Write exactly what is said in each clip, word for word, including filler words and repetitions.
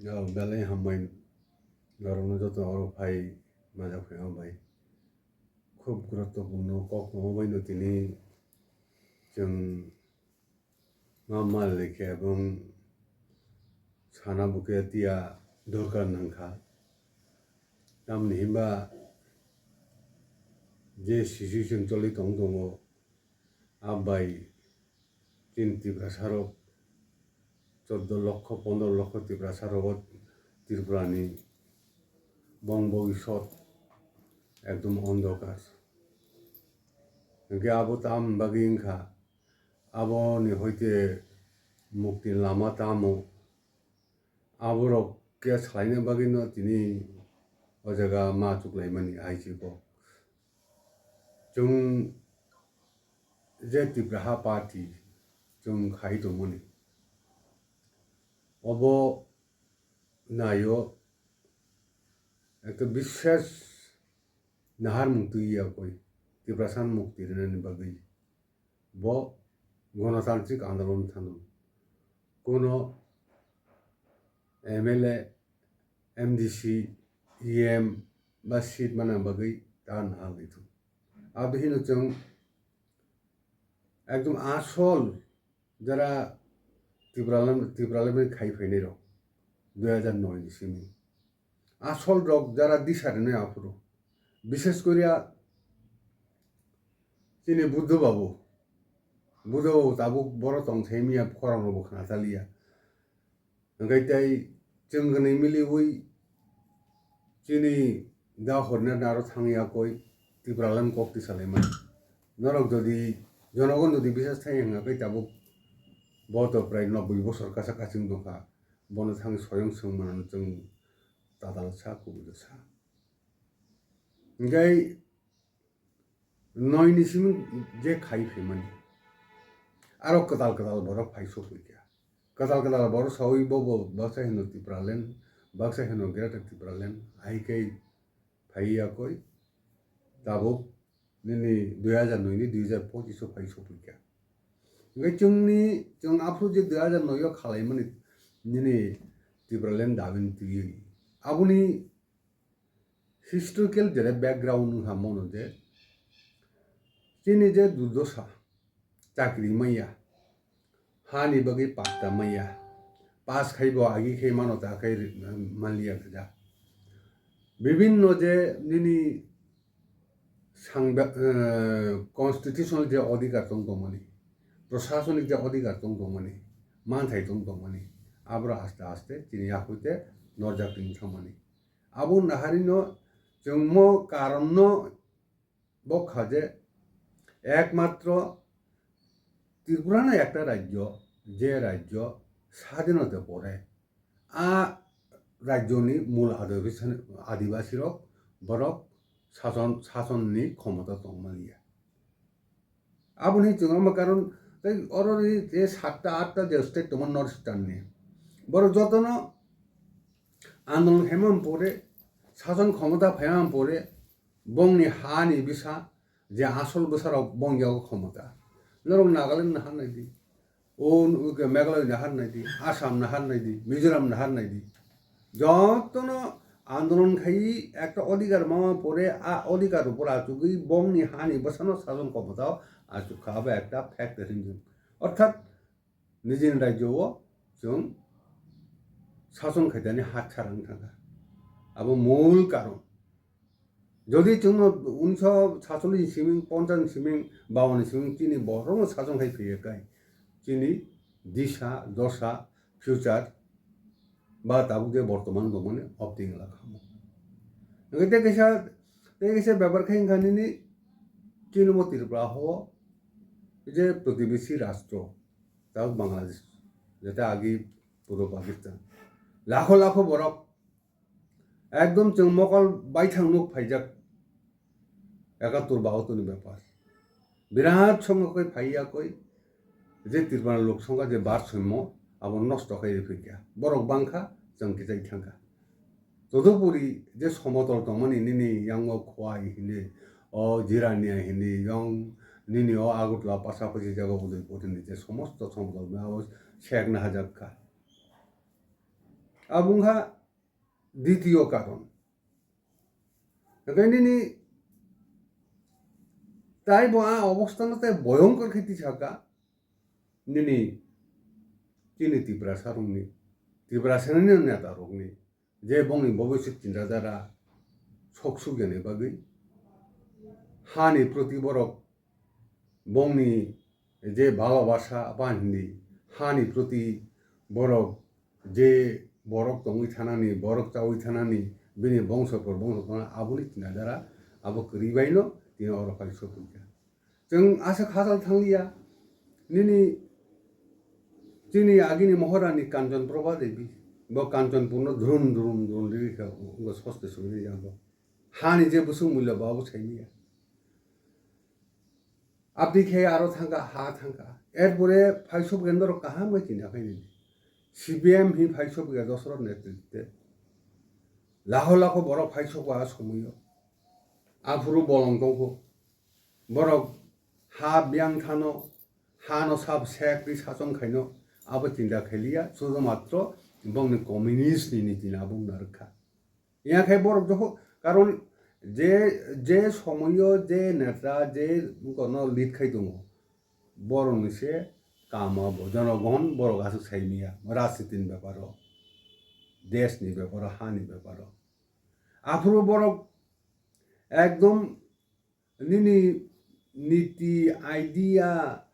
Yo, belai hambai norokno joto oro phai majak phai bai. Khub guruttopurno kok tongma bai no tini chwng ma mal lekhe ebong sana bukhe tiya dorkar nangkha. Tamni himba je situation choli tong tongo, a bai chini Tiprasa rok choddo lokho pondro lokho Tiprasa rogo Tripura ni bong bogishot ekdom ondhokar. Hingke abo tam bagwi wngkha, aboni hoite mukti lama tamo? Aborok khe salaina bagwino tini o jaga ma chuklaimani I C ko. Chwng je Tipraha party chwng khai tongmani, obo naio ekta bishes naharmung twi ya koi Tiprasa mukti rwnani bagwi. Bo gonotantrik andolon thangwi kuno M L A, M D C, E M ba seat mana bagwi ta nahal rithung. Abo hino chwng ekdom asol jara Tipraland, Tipraland khai phainai rok dui hajar noi ni simi. Asol rok jara disa rinai aphuru. Bishes koriya chini Buddho Babu. Buddho Babu tabuk boro tong thai miya khorang rok bo khna taliya. Hingke tei chwng gwnwi miliwi chini da horna naro thangya koi Tipraland kok tisalaimani. Norok jodi jonogon jodi bishes thai hwnga khe tabuk bo to prai noboi bosor kasa kaching tongkha. Bono thang soyong swng manano chwng tatal sa kubui sa. Hingke noi ni simi je khai phaimani. Aro kwtal kwtal borok phai sopui kha. Kwtal kwtal borok saui bo bo baksa hino Tipraland, baksa hino Greater Tipraland, hai khe phai ya koi tabuk nini dui hajar noi ni dui hajar pochish o phai sopui kha. Hingke chwngni, chwng aphuru je dui hajar noi o khalaimani nini Tipraland dabini twiwi. Aboni historical jere background wngkha mono je chini je durdosa, chakri maya, hani bagwi patta maya, pass khai bo agi khai mano ta khai ri-, manliya gada. Bibinno je nini sangba-, eh, constitutional je odhikar tong tongmani, prosasonik je odhikar tong tongmani, manthai tong tongmani, aboro aste aste chini yakuite norjak tong thangmani. Abo naharino chwng mo karonno bo kha je ekmatro Tripura no ekta rajyo, je rajyo sadinota pore a rajyoni mul adibasi, adibasi rok borok sason, sasonni khomota tongmaliya. Aboni chwng ama karon tei oro ni je satta atta je state tongma North Eastern ni, borok jotono andolon khaima pore, sason khomota phaima pore, bongni hani bwsa je asol bwsarok bong yago khomota. Norok Nagaland nahar naidi, o Meghalaya nahar naidi, Assam nahar naidi, Mizoram nahar naidi. Jotono andolon khai ekta odhikar mama pore a odhikar upor achugwi bongni hani bwsano sason khomotao achukha, abo ekta fact hinwi. Orthat nijini rajyo o chwng sason khaitani hat sarang thangkha. Abo mul karon. Jodi chwngno unisho satchollish ni siming, ponchas ni siming, bawan ni siming chini borokno sason khai phiya kai, chini disa, dosa, future ba tabuk je bortoman tongmani opting la khamo. Hingke tei kaisa, tei kaisa bepar khe wngkha nini chini bo Tripura ho je protibesi rastro, tabuk Bangladesh, jete agi puro Pakistan. Lakho lakho borok ekdom chwng mokol baithang nuk phaijak ekattor bahattor ni bepar. Birat songkha khe phaiya koi je Tripura lok songkha je bar soimo abo nosto khai rwphikha. Borok bangkha chwng kichai thangkha. Todopuri je somotol tongmani nini yango Khowai hini, o Jirania hini, yong nini o Agartala pasapasi jaga Udaipur hini je somosto somotol abo sekna hajakha. Abo wngkha ditiyo karon. Hwnkhe nini taibo a obostano tei boyongkor khe tisaka, nini chini Tiprasa rokni, Tiprasani netarokni, je bongni bobiswt chinta dhara sok sukya ni bagwi, hani proti borok bongni je bhalobasa ba hindi, hani proti borok je borok tongwi thanani, borok chawi thanani, bini bongso por bongso tongna aboni chinta dhara abo kwrwi baino tini oro phai sokphaikha. Chwng aswk hachal thangliya, nini chini agini Maharani Kanchan Prabha Devi, bo Kanchanpurno dhrum dhrum dhrum riri kha, wngkha soste suri abo. Hani je bwswk mulya bo abo saimanya. Abdi khe aro thangkha, ha thangkha. Erpore phaisok gendoro kaham khe chini akhai nini. C P M hi phaisok ya Dosrot netrite. Laho laho borok phaisok a somoyo. Aphuru bolong tongkho. Borok ha biyang thano, hano sab sek ri sachong khaino, abo chinta khailiya, sudo matro bongni communist ni niti na bung narwkha. Yang khai borok joho, karon je, je somoyo je neta je kono lead khai tongo, borok ni se kama bo, jonogon borok aswk saimiya, rajniti ni beparo, desh ni beparo, ha ni beparo. Aphuru borok ekdom nini niti, idea,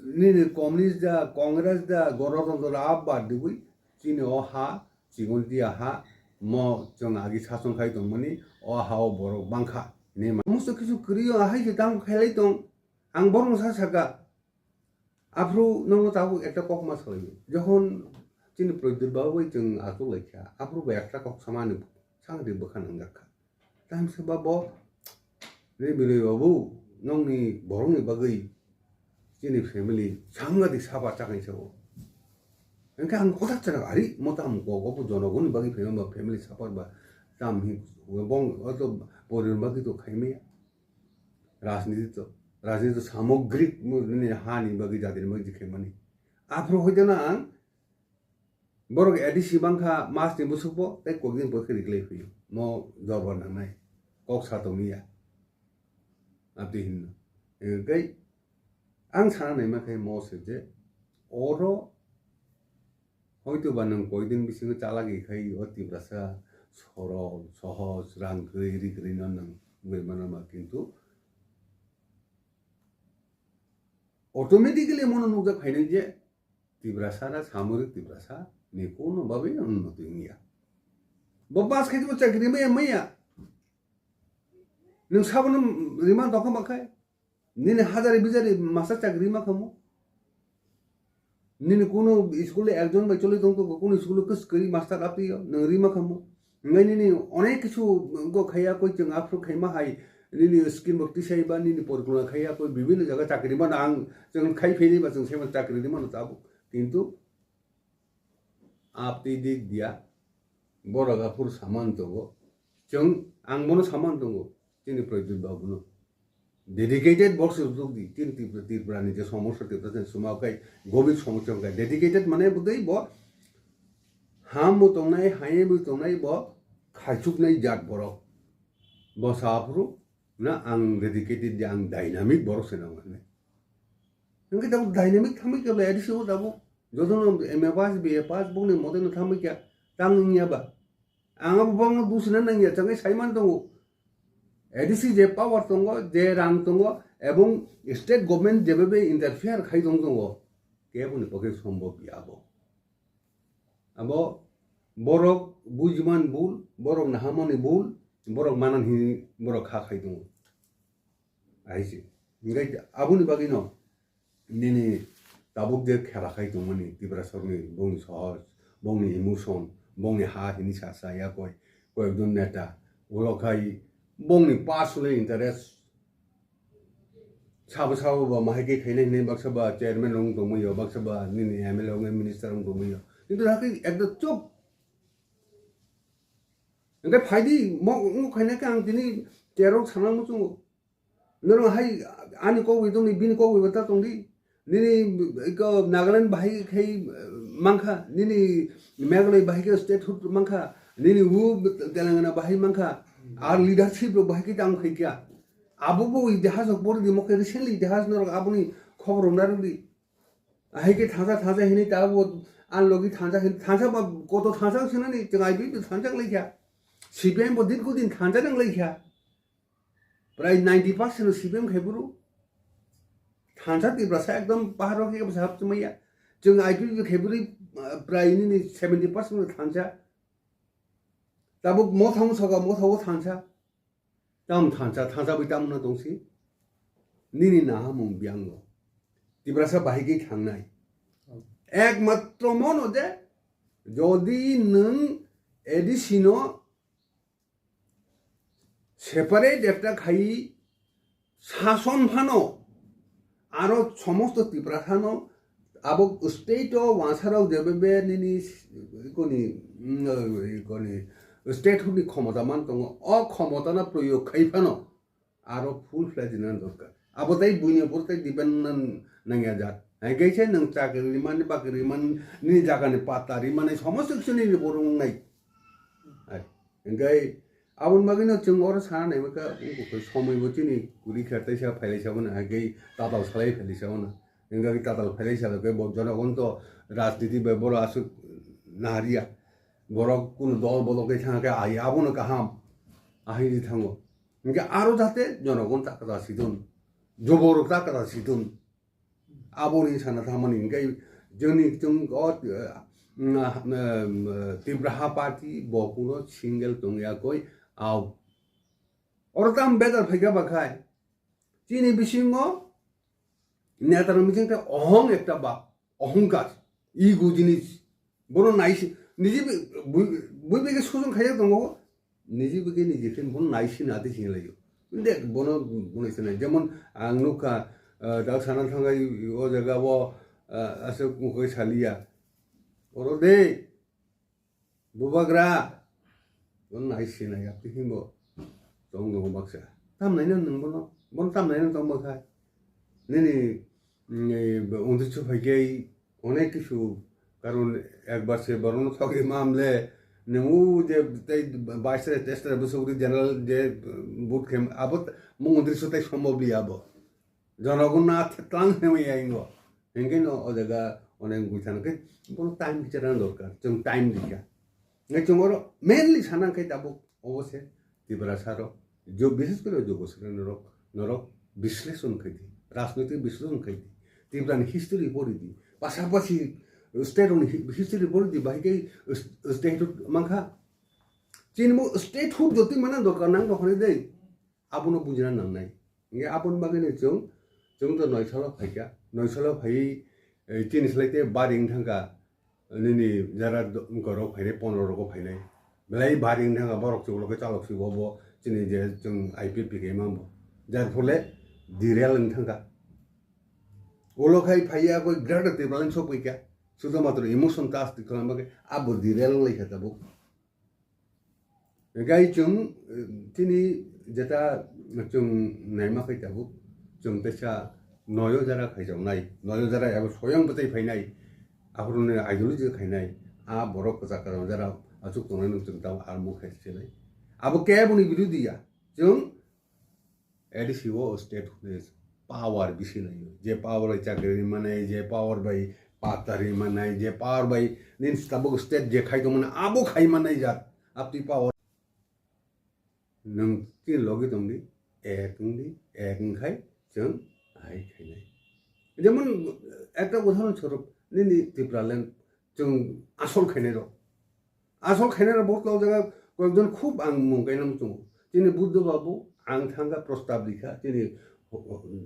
nini communist da, Congress da, Gorotontro da, abo bad diwi, chini o ha, chigon tia ha, mo chwng agi sachong khai tongmani, o ha o borok bangkha. Nima musto kisu kwrwi o, ahai se tamo khailai tong, ang borokno sa saka. Aphuru nokno tabuk ekta kok ma salaio. Jokhon chini Pradyot babu bai chwng achuk laikha, aphuru bo ekta kok samani sangri bwkha nangjakha. Tamo se ba bo, re Biloy babu, nokni borokni bagwi chini family sangadik sapa chaknai se bo. Hwnkhe ang hothat chana, ari mo tamo kok, obo jonogoni bagwi phaima ba family sapa ba tam hi bong oto porir bagwi to khaimaya. Rajniti to, rajniti to samogrik nini hani bagwi jatini bagwi khaimani. Aphuru hoiteno ang borok A D C bangkha mas ni bwswkbo tei kokdin pore khe riklai phio. Mo jobor nangnai. Kok sa tongya. Abdi hinno. Tei ang sana naima khe mo se je oro hoito ba nwng koidin bisingo chalagi khai o Tiprasa sorol, sohoj, rang kwrwi, ri kwrwi no nwng wngwi mano ma, kintu automatically mono nukjak phainai je Tiprasa na samori Tiprasa ni kono babi unnoti wngya. Bo pass khai bo chakri maya maya. Nwng sabono rima dokha ma khai. Nini hajari bijari masa chakri ma khamo. Nini kunu school ekjon bai choli tong tong, kunu school kwskwi master apri yo, nwng rima khamo. Ngai nini onek kisu go khaya koi chwng aphru khaima hai, nini scheme bo tisai ba, nini porikolpona khaya koi, bibhinno jaga chakri mano ang, chwng khai phili ba chwng sema chakri di mano tabuk. Kintu apti dik dia, borok aphuru saman tongo. Chwng, ang bono saman tongo, chini Pradyot babuno. Dedicated borok se rwjak di, chini Tripura, Tripura ni je somosya, Tripura ni suma kai, gobir somosya kai. Dedicated mane budai bo, ham bo tongnai, hayem bo tongnai, bo khaichuknai jat borok. Bo sa aphuru, na ang dedicated di, ang dynamic borok se nang mane. Hwnkhe tabuk dynamic thamwi khe le A D C o tabuk jotono M A pass, B A pass bokni model no thamwi khe tang wngya ba. Ang abo bangno dusina nangya, changkhe saiman tongo. A D C je power tongo, je rang tongo, ebong state government jebebe interfere khai tong tongo, keboni pokhe sombhob ya abo. Abo borok bujiman bul, borok nahamani bul, borok manan hini borok kha khai tongo. Aise. Hingke aboni bagwino nini tabuk je khela khai tongmani Tiprasarokni bongni sohoj, bongni emotion, bongni ha hini sa sa ya koi, koyekjon neta, ulo khai bongni personal interest, sabo sabo ba mahai khe khainai hinui baksa ba chairman rok wng tongmani yo, baksa ba nini M L A wng minister wng tongmani yo. Kintu hakhe ekdom chop. Hingke phaidi mo wng khainai khe ang tini terok sana muchungo. Norok hai ani kok bai tongdi, bini kok bai ta tongdi. Nini iko Nagaland bahai khai, eh, mankha, nini Meghalaya bahai khe statehood mankha, nini u Telangana bahai mankha, ar leadership rok bahai khe tamo khai kha. Abo bo itihas rok pori di, mokhe recently itihas norok aboni khobor rok narwk di. Ahai khe thansa thansa hinwi ta bo ang logi thansa hin, thansa ba koto thansa sinani chwng I P F T thansa lai kha. C P I M bo dirgo din thansa nang lai kha. Prai ninety percent C P I M khai buru. Thansa Tiprasa ekdom pahar rok khe bwsa hap chumaya. Chwng I P F T khai buru, ah, prai nini seventy percent thansa. Tabuk mothang soka motha o thansa. Tam thansa, thansa bai tam no tongsi. Nini nahamung biang lo. Tiprasa bahai khe thangnai. Ekmatro mono je, jodi nwng A D C no separate ekta khai sason phano, aro somosto Tiprasano abo state o wansarok jebebe nini koni, mm, koni statehood ni khomota man tongo, o khomota no proyog khai phano aro full fledged nang dorkar. Abo tai buini upor tai depend nang nangya jat. Hai kaisa nang chakri rimani, bakri rimani, nini jaga ni patta rimani, somosto kisu nini borok nai. Hai, hingkai aboni bagwino chwng oro sana nai maka, wngkha somoi bo chini kuri kha teisa phailai sa mano, hingkai tatal salai phailai sa mano. Hingkai tatal phailai sa khe bo jonogon to rajniti bai boro aswk nahariya. Borok kunu dol bolok khe thang khe ai abono kaham. Ahai di thango. Hingke aro jate jonogon ta kata sidun. Joborok ta kata sidun. Aboni sana thamani hingke joni chwng o, eh, mm, ah, mm, Tipraha party bo kuno single tongya koi au. Oro tam bedar phaikha bakhai. Chini bisingo netarok bising te ohong ekta ba, ohongkar, ego jinis. Bono naisi, niji bui, bui, bui bege sujung khaiya tongo, niji bege niji khe bono naisi na de hinlaio. Dek bono, bono ise nai. Jemon ang nukha, ah, dak sana thangai o jaga o, ah, ase mukoi saliya. Oro de, Bubagra, bono nai sinai ya, twi hinbo tong tongo baksa. Tam naino nwng bono, bono tam naino tong bakha. Nini, mm, eh, untwisu phaikhe onek kisu, karon ekbar se borokno thokgwi mamle, nwng u je tei bais tere teis tere bwswk ri general je vote khe abo mung untwisu tei sombob li abo. Jonogon na tlang hwnwi ya ingo. Hingke no o jaga onek wngwi thang khe bono time kichar na dorkar. Chwng time rikha. Ngai chwng oro mainly sana khe tabuk obo se Tiprasa rok. Jo, bises kore Jogo Sreni rok, norok bisleshon khai di. Rajnoitik bisleshon khai di. Tiprani history pori di. Pasapasi state rokni hi-, history pori di. Bahai khe s-, statehood mankha. Chini mo statehood jotoi mana dorkar nang rok hwnwi dei. Abono bujina nangnai. Hingke aboni bagwino chwng, chwng to noi salo phaikha. Noi salo phaiwi, eh, chini slai te bari wng thangkha, nini jara do-, wngkorok phainai, pondro rogo phainai. Belai bari wng thangkha, borok chuklo khe chalok si bo, bo chini je chwng I P F T khe manbo. Jar phole derail wng thangkha. Ulo khai phaiya koi Greater Tipraland sokphaikha. Sudo matro emotion touch khlama khe abo derail wng laikha tabuk. Gai chwng, eh, chini jeta chwng naima khai tabuk, chwng teisa noyo jara khaijaknai, noyo jara abo soyang bwtai phainai, aphuruni ideology khainai, a borok kwchak kwchak jara achuk tongnai nwng chwng tamo armo khai sinai. Abo keboni birodhi ya, chwng A D C o state hwnwi power bisi laio. Je power bai chakri ri manai, je power bai patta ri manai, je power bai nini tabuk state je khai tongmani, abo khai manai jak. Apni power nwng chini logi tongdi, ek wngdi, ek wngkhai chwng hai khainai. Jemon ekta udahoron swarup nini Tipraland chwng asol khainai rok. Asol khainai rok bo o jaga koyekjon khub ang mung kainang tongo. Chini Buddha Babu ang thangkha prostab rikha chini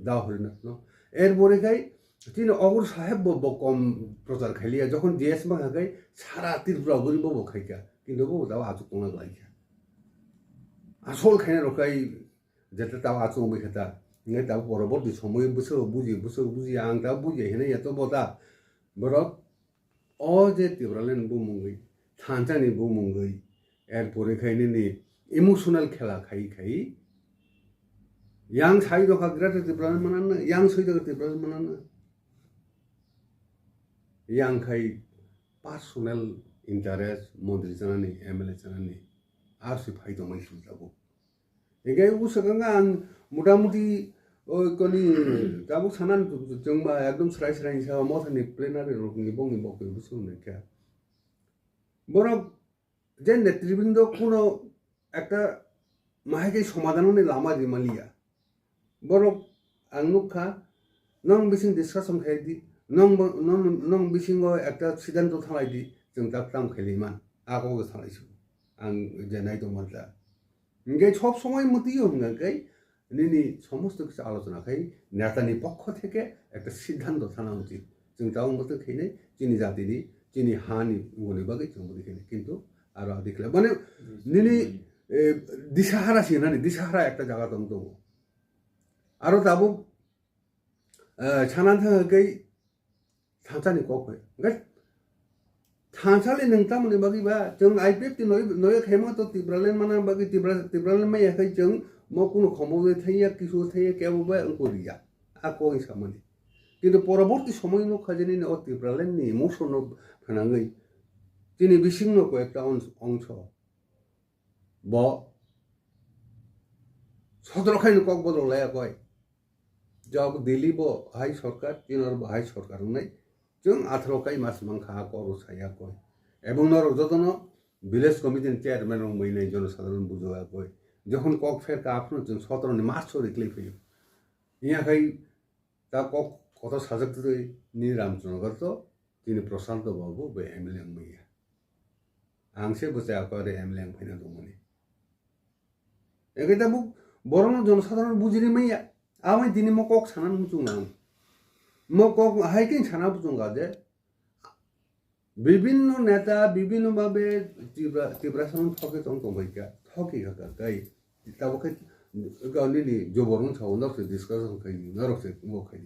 da Horinath no. Er pore khai chini Ogur Saheb bo, bo kom prochar khailiya. Jokhon D S mankha khai sara Tripura guri bo, bo khaikha. Kintu bo da achuk tongna laikha. Asol khainai rok khai jeta tao achuk bai kha ta. Ngai tao poroborti somoy bwswk buji, bwswk buji ang tao buji hinai ya to bo ta. Borok O je Tipraland bumungwi, thansa ni bumungwi, er pore khai nini emotional khela khai khai, yang sai dokha Greater Tipraland manana, yang sai dokha Tipraland manana. Yang khai personal interest, montri chanani, M L A chanani, ar si phai tongmani sujabo. Hinkhe usakanga ang motamuti o koni tabuk sanan chwngba ekdom srai srai sa mothani plenary rokni bongni bokni bwswk hwnwi kha. Borok je netribrindo kuno ekta mahai khe somadhanoni lama rimaliya. Borok ang nukha, nong bising discussion khai di, nong bo-, nong, nong bisingo ekta siddhanto thalai di, chwng tak tam khai liman, a kok thalai su. Ang je nai tong manta. Hinkhe sob somoi mwtwi o hwnka khe, nini somosto kisa alochona khai, netani pokho theke ekta siddhanto thana uchit. Chwng tabuk mwtwi khainai, chini jatini, chini hani ungoni bagwi chwng mwtwi khainai. Kintu aro adi khlai. Mane, nini, eh, disahara sinani, disahara ekta jaga tong tongo. Aro tabuk, eh, sanan thangkhe thansani kok hai. Hwnkhe thansali nwng tamoni bagwi ba, chwng I P F T noi, noi khaima to Tipraland mana bagwi Tipra-, Tipraland maya khai chwng mo kuno khomo bai thaiya, kisu thaiya, kebo bai wngkho riya. A kok samani. Kintu poroborti somoy nukha je nini o Tipraland ni emotion no phanangwi chini bising no koi ekta ons-, ongso. Bo sotro khai ni kok bodol laya koi. Jok Delhi bo hai sorkar, Chinor bo hai sorkar wngnai. Chwng atharo kai mas mankha, kok rw saya koi. Ebong norok jotono village committee ni chairman rok mwnai jono sadharon bujo ya koi. Jokhon kok pher ka aphano chwng sotro ni mas sori klai phaio. Iya khai ta kok kotor sajak twi ni Ramchandra to, tini Prashanto babu be M L A wngmaya. Ang se bwchai ako aro M L A wng phaina tongmani. Eke tabuk borokno jonosadharon bujiri manya. Amai tini mo kok sana muchunga ang. Mo kok hai khe sana muchunga je bibinno neta, bibinno babe Tripura, Tripura samung thoke tong tong bai kha. Thoki kha kha kai. Tabuk khe gaoni ni jobor wng sao norok se discussion khai norok se mo khai.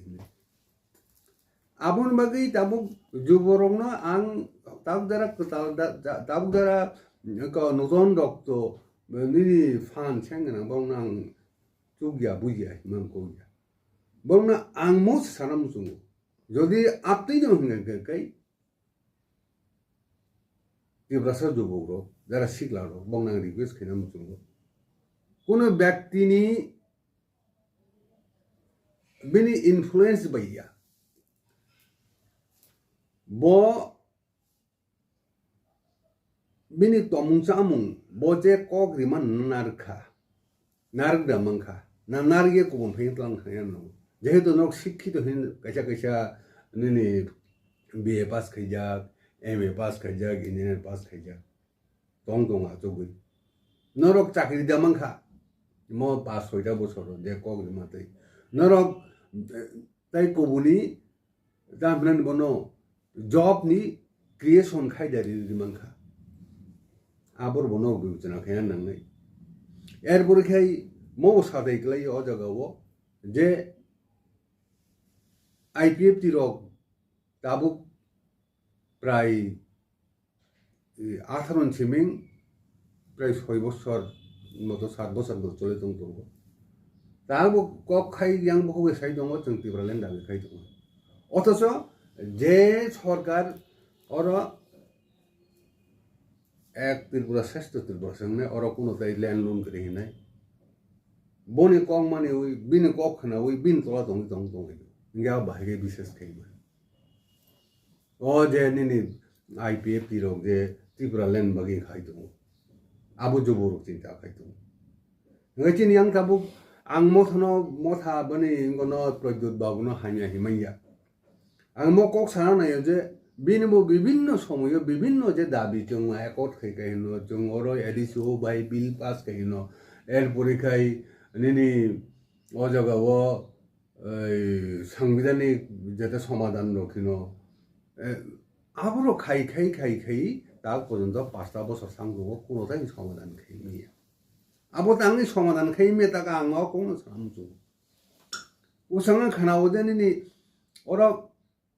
Aboni bagwi tabuk juborokno ang tabuk jora kwtal da-, da-, tabuk jora, mm, ko nuton rok to, nini phan seng gwnang borokno ang chukya buya himang kokya. Borokno ang mo se sana muchungo. Jodi aptwi no hwnkha khe kai Tiprasa jubokrok, jara sikhlarok, borokno ang request khaina muchungo. Kuno bektini bini influence bai ya. Bo bini tomung chamung, bo je kok rima narwkha, narwk da mankha, na narwk ye kubun phai tlang thangya no. Jehetu nok sikhito hin kaisa kaisa nini B A pass khaijak, M A pass khaijak, engineer pass khaijak. Tong tong achugwi. Norok chakri da mankha. Mo pas soita bosor je kok rima twi. Norok, eh, tai kubuni, tamhinani bono job ni creation khai da ri, ri mankha. Abor bono bibechona khaina nangnai. Erpore khai mo sadai klai o jaga o je I P F T rok tabuk prai, eh, atharo ni siming prai soi bosor moto sat bosor moto choli tong tongo. Tabuk kok khai yang bukhuk sai tongo, chwng Tipraland dabi khai tongo. Othocho je sorkar oro ek Tripura, shrestho Tripura se wngnai, oro kuno tai land loan kwrwi hinai. Boni kok manwi, bini kok khwnawi, bini tola tongwi tong tongwi. Hinkhe a bahai khe bises khaima. O je nini I P F T rok je Tripura land bagwi khai tongo. Abo juborok chinta khai tongo. Hinkhe chini yang tabuk ang mothano, motha boni wngkano Pradyot babuno hamya himanya. Ang mo kok sana naio je bini bo bibinno somoyo bibinno je dabi chwng accord khai khai hino, chwng oro A D C o bai bill pass khai hino, erpore khai nini o jaga o, ei, sangbidhanik jete somadhan rok hino, eh, aboro khai khai khai khai ta porjonto pasta bosor sango kuno tai somadhan khai maya. Abo tangni somadhan khai maya ta ang o kokno sana muchungo. Usanga khana o je nini oro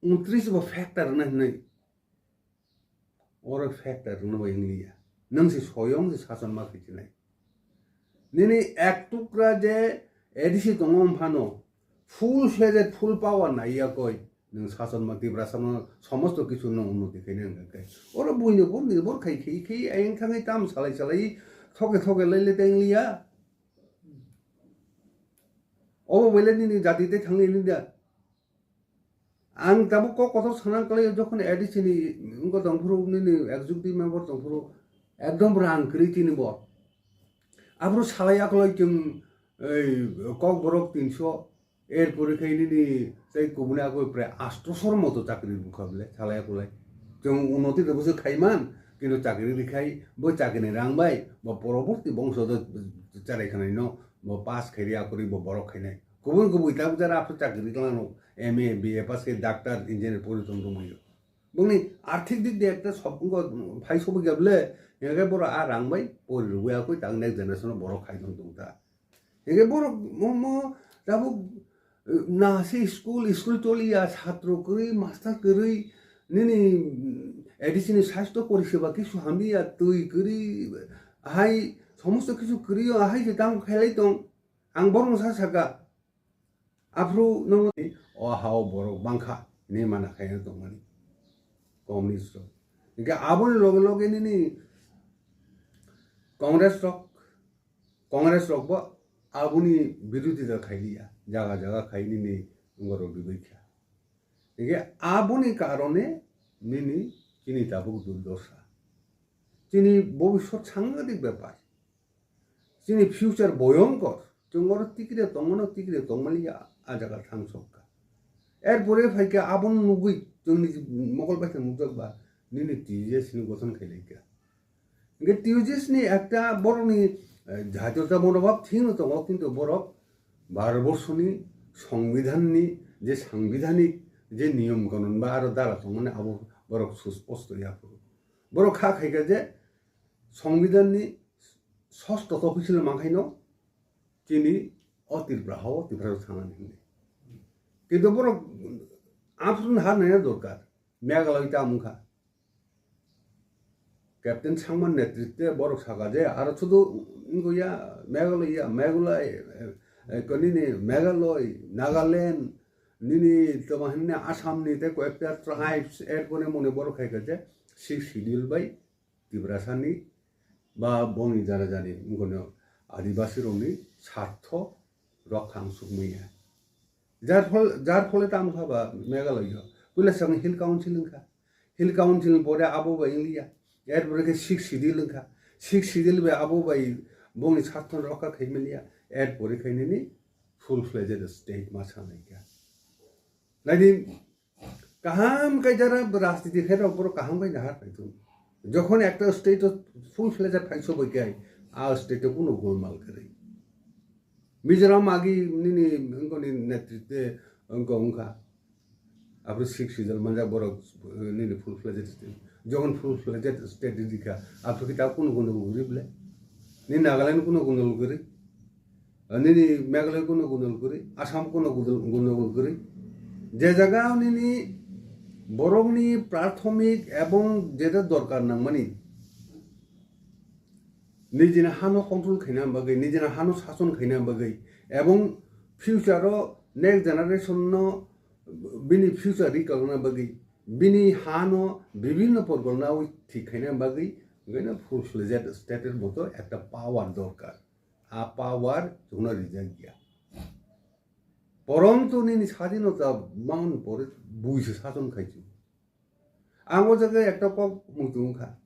untris bo factor na hinwi. Oro factor no bai wngliya. Nang se soyong se sason ma khitinai. Nini ek tukra je A D C tongo phano full fledged, full power naiya koi. Nwng sason ma Tiprasa no somosto kisu no unnoti khaina hwnkha khe. Oro buino bo nirbhor khai khai khai ayang thangwi tam salai salai thoke thoke lai le teng liya. Obo bele nini jati tei thangwi nini da. Ang tabuk kok kotor sana kwlai jokhon A D C ni wngkha tongphuru nini executive member tongphuru ekdom rang kwrwi tini bo. Aphuru salai akoloi chwng ei kok borok tinso. Erpore khe nini tei kubuni agoi prai asto sor moto chakri rwkha bole, salai akolai. Chwng unnoti rwbwse khaiman, kintu chakri rwkhai, bo chakrini rang bai, bo poroborti bongso do cherai khwnaino, bo pass khairi akorwi bo borok khainai. Kubun kubui tabuk jara aphuru chakri rwkhlano, M A, B A pass khe doctor, engineer pori tong tongmani. Bongni arthik dik de ekta sob wngkha, phai sobwi khe bole, hingkhe borok a rang bai pori rwui akorwi tak next generation o borok khai tong tong ta. Hingke borok mo, mo tabuk, eh, na se school, school choliya, satro kwrwi, master kwrwi, nini, mm, A D C ni sastho poriseba kisu hamliya, twi kwrwi, hai somosto kisu kwrwi o, hai se tamo khailai tong. Ang borokno sa saka, aphuru nongo o ha o borok bangkha, hinwi mana khaina tongmani. Communist rok. Hingke aboni loge loge nini Congress rok, Congress rok bo aboni birodita khailiya, jaga jaga khai nini borok rwbaikha. Hingke aboni karone nini chini tabuk durdosa. Chini bobiswt sangadik bepar. Chini future boyongkor. Chwng oro tikire tongmano, tikire tongmani a jaga thang sokha. Erpore phaikha abono nugwi chwngni mokol bai khe nukjak ba nini T U J S ni gothon khailaikha. Hingke T U J S ni ekta borokni, eh, jatiyota monobhab thikno tongo, kintu borok Bharatborsoni songbidhanni je sangbidanik je niyom kanon ba aro dara tongmani abo borok susposto ya phuru. Borok kha khaikha je songbidhanni sosto topisil mankhaino chini o Tripura hao Tripura thangnani hinwi. Kintu borok aphuru har naina dorkar. Meghalaya ta wngkha. Captain Sangma netritwe borok saka je, aro sudu wngya Meghalaya, Meghalaya, eh, eh, nini Meghalaya, Nagaland, nini toma hinne Assam ni tei koyekta tribes add kone mone borok khai kha je sixth schedule bai Tiprasa ni ba bongni jana jani wngkha Adibasi rokni sartho rok khang sukmaya. Jar phol-, jar phole tamo kha ba Meghalaya. Puila swkang Hill Council wngkha. Hill Council ni pore abo bai wngya. Erpore khe sixth schedule wngkha. Sixth schedule bai abo bai bongni sartho rokha khai manya. Erpore khe nini full fledged state ma sanai kha. Naidi kaham khe jara rajniti khe rok borok kaham khe nahar paithung. Jokhon ekta state o full fledged phai sobai khe a state o kuno golmal kwrwi. Mizoram agi nini wngkoni netritwe wngkha wngkha. Aphuru sixth schedule manjak borok, eh, nini full fledged state. Jokhon full fledged state rikha, aphuru kita kuno kuno guri bole. Ni Nagaland kuno kuno guri. Nini Meghalaya kuno kuno guri. Assam kuno kuno kuno guri. Je jaga nini borokni prathomik ebong jeta dorkar nangmani. Nijini hano control khaina bagwi, nijini hano sason khaina bagwi, ebong future o next generation no bini future rikalna bagwi, bini hano bibhinno porgolna o thik khaina bagwi, full fledged state er moto ekta power dorkar. A power chwngno rijak ya. Poronto nini sadinota mang pore buiso sason khai chu. Ang o jaga ekta kok muitu wngkha.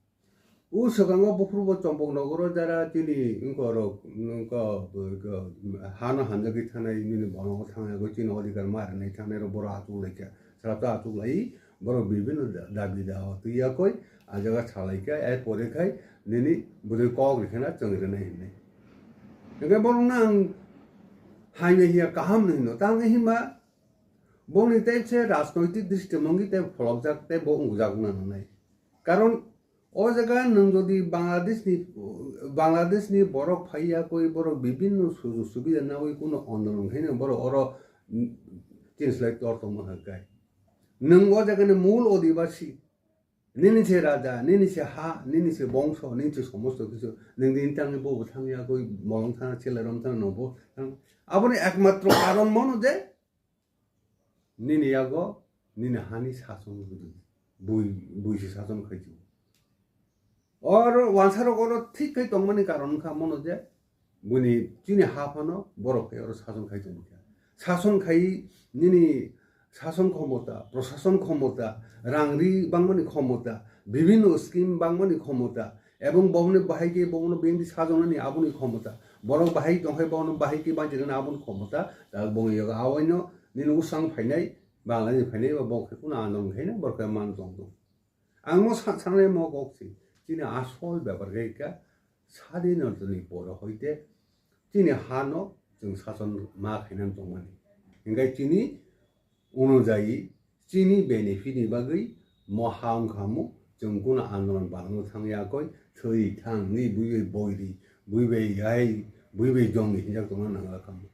O swkango buphuru bo Chompok nogoro jara chini wngkorok, wngko, wngko, hano hamjagwi thanai nini bono thangnai chini odhikar ma rinai thangnai rok borok achuk laikha. Srapta achuk lai borok bibhinno da-, dabi dawa twi yakoi a jaga salai kha, er pore khai nini bwrwi kok rikhe na chwng rinai hinwi. Hingke borokno ang hai manya kaham hinwi hino. Tamo hima bongni tei se rajnoitik dristimungwi tei pholokjak tei bo wngjakna nangnai. Karon o jaga nwng jodi Bangladeshni, Bangladeshni borok phaiya koi borok bibhinno sujog subida nawi kuno andolon khaino borok oro, mm, chini slai tor tongma hai kai. Nwng o jagani mul odibasi, nini se raja, nini se ha, nini se bongso, nini se somosto kisu, nwng din tangni bo bo thangya koi molong thana chelerom thana no bo thang. Aboni ekmatro karon mono je nini yago nini hani sason bui, bui se sason khai tong. Oro wansarok oro thik khai tongmani karon wngkha mono je, buni chini ha phano borok khai oro sason khai tongkha. Sason khai nini sason khomota, prosason khomota, rang ri bangmani khomota, bibhinno scheme bangmani khomota, ebong bohno bahai khe bohno bengdi sajonani aboni khomota, borok bahai tongkhai bohno bahai khe banchirani aboni khomota, ta bongni yogo awaino nini usang phainai, Bangladesh phainai ba bongkhe kuno andolon khaina borok khe man tong tong. Ang mo sa-, sanai mo kok si, chini asol bepar khe kha, sadinotoni poro hoite chini hano chwng sason ma khainani tongmani. Hinkhe chini onujai, chini benefit ni bagwi mo ha wngkha mo, chwng kuno andolon palangno thangya koi, thwi thangwi, bui bai boiri, bui bai yai, bui bai jongni hinjak tongna nangla kamo.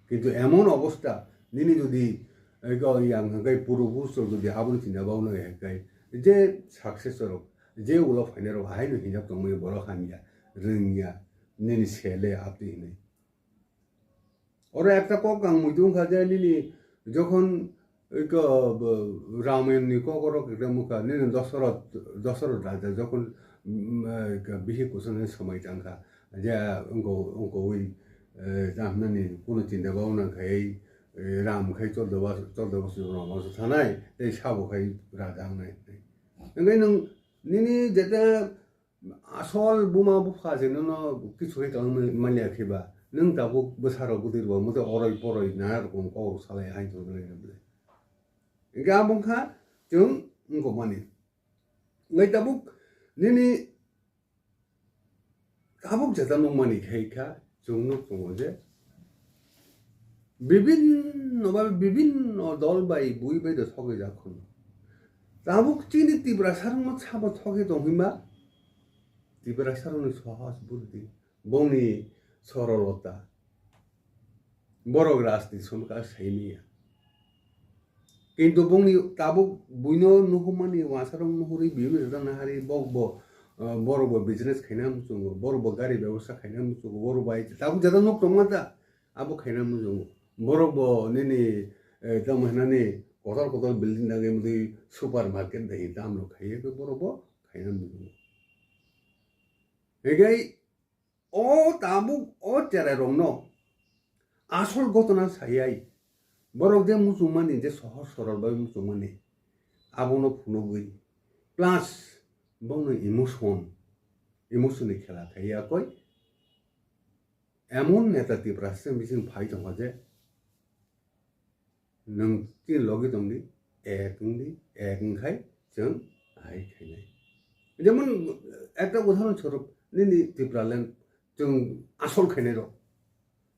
Kintu emon obosta, nini jodi, ego, yang hwnkhe puru busto jodi aboni chinta bagwi hwnkhe, je success rok, je ulo phainai rok, ahaino hinjak tongmani borok hamya, rwngya, nini sele apni hinwi. Oro ekta kok ang muitu wngkha je nini jokhon iko bo Ramayan ni kok oro kekre mukha nini Dosoroth, Dosoroth raja jokhon, mm, eh, bihik kuchukni somoi tangkha je wngko, wngko wi, eh, tamo hinani kuno chinta bhabna khai, eh, Ram khai chordo bas-, chordo bosor Ram bosor thanai tei sabo khai raja wngnai. Hwnkhe nwng nini jeta asol buma bupha se nono kichu khe tongmani manya khe ba, nwng tabuk bwsarok bwtwi rwbamu tei oroi poroi nana rokom kok rok salai hai tongmani rwmani. Hwnkhe abo wngkha chwng wngkokmani. Hwnkhe tabuk nini tabuk jeta nukmani khai kha chwng nuk tongo je bibinno ba bibinno dol bai bui bai do thogwi jak khun. Tabuk chini Tiprasa rokno sabo thogwi tong hima Tiprasa rokni sohos buddi, bongni sorolota, borok rajniti somkha saimanya. Kintu bongni tabuk buino nuhumani wasarok nuhuri bibinno jeta nahari bok bo, ah, borok bo business khaina muchungo, borok bo gari bebosta khaina muchungo, borok bai tabuk jeta nuk tongma ta. Abo khaina muchungo. Borok bo nini, eh, tamo hinani kotor kotor building dagi mudi supermarket dagi tamno khaiye khe borok bo khaina muchungo. Hinkhe o tabuk o cherai rokno asol gotona sayai borok je muchungmani je sohor sorol bai muchungmani abono phunugwi plus bongni emotion, emotion ni khela khaiya koi. Emon neta Tiprasa bising phai tongkha je, nwng chini logi tongdi, ek wngdi, ek wngkhai chwng hai khainai. Jemon ekta udahoron swarup, nini Tipraland chwng asol khainai rok.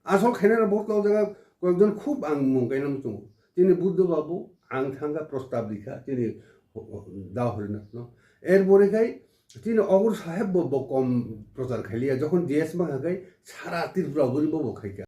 Asol khainai rok bo o jaga koyekjon khub ang mung kainai muchungo. Chini Buddha Babu, ang thangkha prostab rikha, chini da Horinath no. Erpore khai, chini Ogur Saheb bo, bo kom prochar khailiya, jokhon D S ma khakai, sara Tripura guri bo, bo khaika.